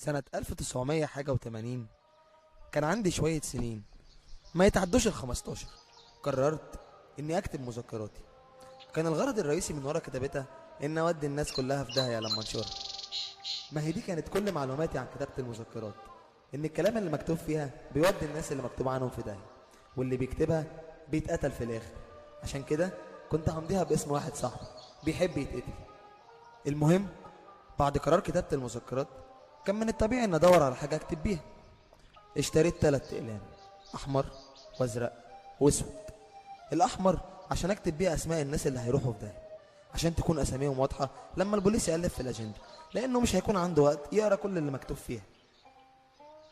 سنة 1900 حاجة و80 كان عندي شوية سنين ما يتعدوش ال15. قررت إني أكتب مذكراتي. كان الغرض الرئيسي من ورا كتابتها إن أودي الناس كلها في داهية لما أنشرها. ما هي دي كانت كل معلوماتي عن كتابة المذكرات، إن الكلام اللي مكتوب فيها بيودي الناس اللي مكتوب عنهم في داهية، واللي بيكتبها بيتقتل في الآخر. عشان كده كنت همضيها باسم واحد صاحبي بيحب يتقتل. المهم بعد قرار كتابة المذكرات كان من الطبيعي إن أدور على حاجة أكتب بيها. اشتريت 3 أقلام، أحمر وأزرق وأسود. الأحمر عشان أكتب بيه أسماء الناس اللي هيروحوا في داهية، عشان تكون أساميهم واضحة لما البوليس يقلب في الأجندة، لأنه مش هيكون عنده وقت يقرأ كل اللي مكتوب فيها.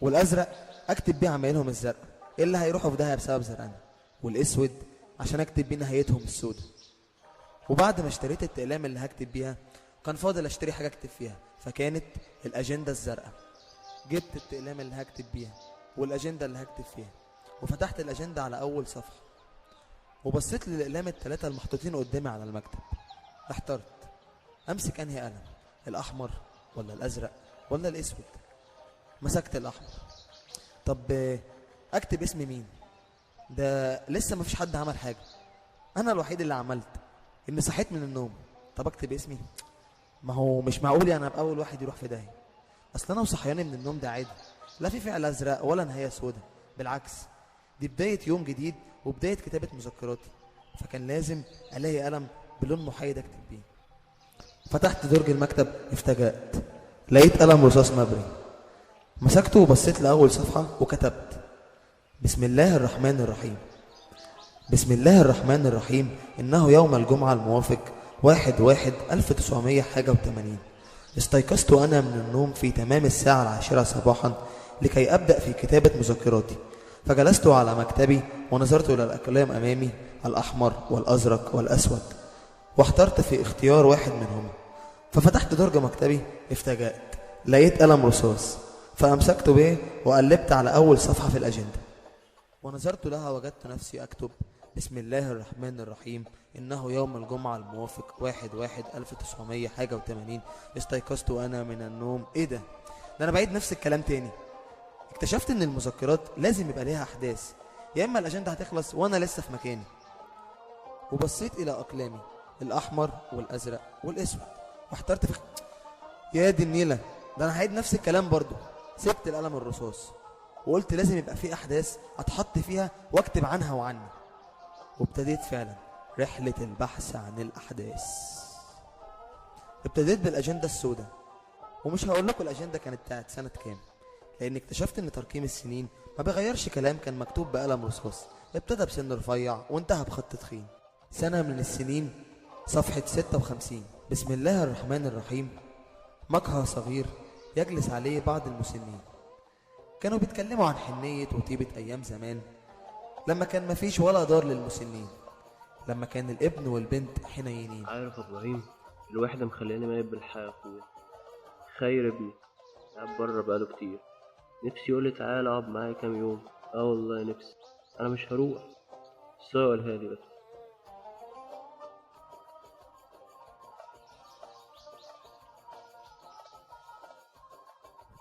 والأزرق أكتب بيه عمايلهم الزرقاء اللي هيروحوا في داهية بسبب زرقنا، والأسود عشان أكتب بيه نهايتهم السوداء. وبعد ما اشتريت الأقلام اللي هكتب بيها كان فاضل اشتري حاجة اكتب فيها، فكانت الأجندة الزرقاء. جبت الأقلام اللي هكتب بيها والأجندة اللي هكتب فيها، وفتحت الأجندة على أول صفحة وبصيت للأقلام ال3 المحطوطين قدامي على المكتب. احترت أمسك أنهي قلم، الأحمر ولا الأزرق ولا الأسود؟ مسكت الأحمر. طب أكتب اسم مين؟ ده لسه مفيش حد عمل حاجة، أنا الوحيد اللي عملت إني صحيت من النوم. طب أكتب اسمي؟ ما هو مش معقول يعني أبقى أول واحد يروح في داهية. أصل أنا وصحياني من النوم ده عادي، لا في فعل أزرق ولا نهاية سودة، بالعكس دي بداية يوم جديد وبداية كتابة مذكراتي، فكان لازم ألاقي قلم بلون محايد أكتب بيه. فتحت درج المكتب، افتجأت، لقيت قلم رصاص مبري. مسكته وبصيت لأول صفحة وكتبت: بسم الله الرحمن الرحيم. بسم الله الرحمن الرحيم، إنه يوم الجمعة الموافق 1/1/1980. استيقظت أنا من النوم في تمام الساعة 10 صباحا لكي أبدأ في كتابة مذكراتي، فجلست على مكتبي ونظرت إلى الأقلام أمامي، الأحمر والأزرق والأسود، واحترت في اختيار واحد منهما. ففتحت درج مكتبي، افتجأت، لقيت قلم رصاص، فأمسكت به وقلبت على أول صفحة في الأجندة ونظرت لها، وجدت نفسي أكتب: بسم الله الرحمن الرحيم، إنه يوم الجمعة الموافق 1/1/1980. استيقظت أنا من النوم. إيه ده؟ ده أنا بعيد نفس الكلام تاني. اكتشفت إن المذكرات لازم يبقى ليها أحداث، يا إما الأجندة هتخلص وأنا لسه في مكاني. وبصيت إلى أقلامي، الأحمر والأزرق والأسود، واحترت في يا دي النيلة، ده أنا هعيد نفس الكلام برضو. سبت القلم الرصاص وقلت لازم يبقى في أحداث أتحط فيها وأكتب عنها وعني. وابتديت فعلا رحلة البحث عن الأحداث. ابتديت بالأجندة السوداء، ومش هقول لكم الأجندة كانت بتاعت سنة كام، لأن اكتشفت إن ترقيم السنين ما بيغيرش كلام كان مكتوب بقلم رصاص، ابتدى بسن رفيع وانتهى بخط تخين. سنة من السنين، صفحة 56. بسم الله الرحمن الرحيم. مقهى صغير يجلس عليه بعض المسنين، كانوا بيتكلموا عن حنية وطيبة أيام زمان، لما كان مفيش ولا دار للمسنين، لما كان الابن والبنت حنينين. عارف ابراهيم، الوحدة مخلياني ميت بالحياة يا اخويا. خير ابني قاعد بره بقاله كتير، نفسي يقولي تعالى اقعد معايا كام يوم. اه والله نفسي، انا مش هروح، بس هو يقولها لي بس.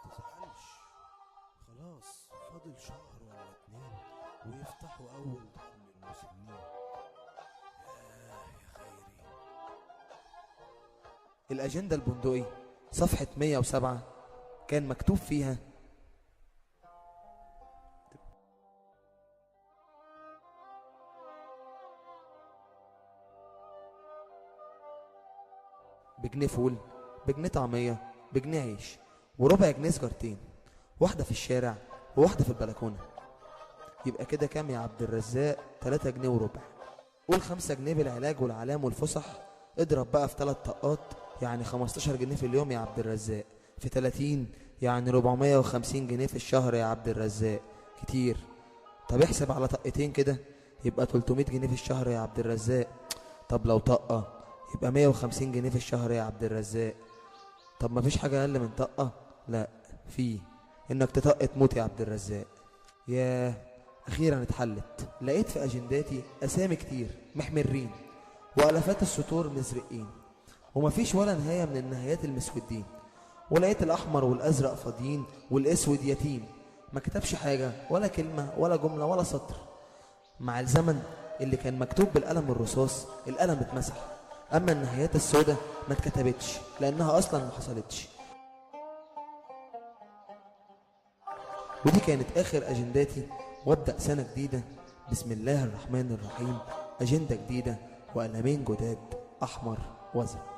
ما تزعلش، خلاص فاضل شهر ولا 2 ويفتحوا أول دار للمسنين. يا خيري. الأجندة البندقي صفحة 107 كان مكتوب فيها: بجنيه فول، بجنيه طعمية، بجنيه عيش، وربع جنيه سجارتين، واحدة في الشارع وواحدة في البلكونة. يبقى كده كام يا عبد الرزاق؟ 3 جنيه وربع. قول 5 جنيه بالعلاج والعلام والفسح، اضرب بقى في 3 طاقات، يعني 15 جنيه في اليوم يا عبد الرزاق، في 30 يعني 450 جنيه في الشهر يا عبد الرزاق. كتير. طب احسب على طقتين كده، يبقى 300 جنيه في الشهر يا عبد الرزاق. طب لو طقة يبقى 150 جنيه في الشهر يا عبد الرزاق. طب ما فيش حاجة أقل من طقة؟ لا، في إنك تطق تموت يا عبد الرزاق. ياه، أخيرا اتحلت. لقيت في أجنداتي أسامي كتير محمرين وألفات السطور مزرقين، ومفيش ولا نهاية من النهايات المسودين، ولقيت الأحمر والأزرق فاضيين والأسود يتيم، ما كتبش حاجة ولا كلمة ولا جملة ولا سطر. مع الزمن اللي كان مكتوب بالقلم الرصاص القلم اتمسح، أما النهايات السوداء ما اتكتبتش لأنها أصلا ما حصلتش. ودي كانت آخر أجنداتي، وأبدأ سنة جديدة بسم الله الرحمن الرحيم، أجندة جديدة وقلمين جداد أحمر وأزرق.